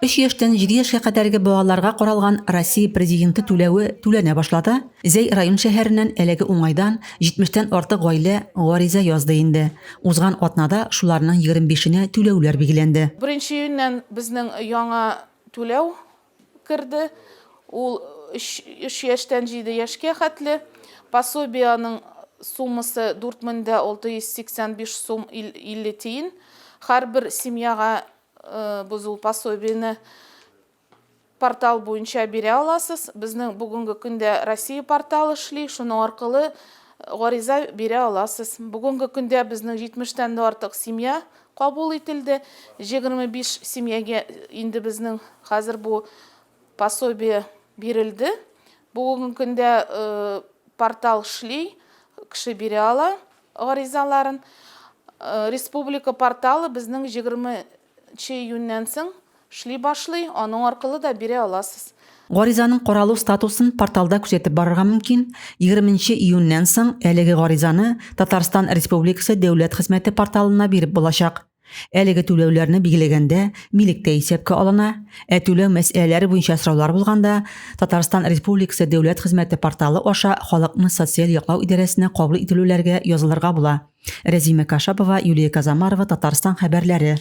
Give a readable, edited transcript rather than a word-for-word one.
Өч яшьтән җиде яшькә кадәрге балаларга каралган Россия Президенты түләве түләнә башлады. Зәй район-шәһәреннән әлеге уңайдан җитмештән артык гаилә гариза язды инде. Узган атнада шуларның 25-енә түләүләр билгеләнде. Беренче июньнән безнең яңа түләү керде. Ул өч яшьтән җиде яшькә хәтле. Пособиеның суммасы 4685 сум 50 тиен. Һәрбер семьяга Без ул пособиене портал буенча бирә аласыз. Безнең бүгенге көндә Россия порталы эшли, шуның аркылы гариза бирә аласыз. Бүгенге көндә безнең 70 тән дә артык семья кабул ителде. 25 семьягә инде безнең хәзер бу пособие бирелде. Бүгенге көндә портал эшли, кеше бирә ала. Гаризаларын республика порталы безнең 20 нче июньнән соң эшли башлый, аның аркылы да бирә аласыз. Гаризаның каралу статусын порталда күзәтеп барырга мөмкин. 20 нче июньнән соң әлеге гаризаны Татарстан Республикасы Дәүләт хезмәте порталына биреп булачак. Әлеге түләүләрне билгеләгәндә милек тә исәпкә алына, ә түләү мәсьәләләре буенча сораулар булганда, Татарстан Республикасы Дәүләт хезмәте порталы аша халыкны социаль яклау идарәсенә кабул ителүләргә язылырга була. Рәзимә Кашапова, Юлия Казамарова, Татарстан хәбәрләре.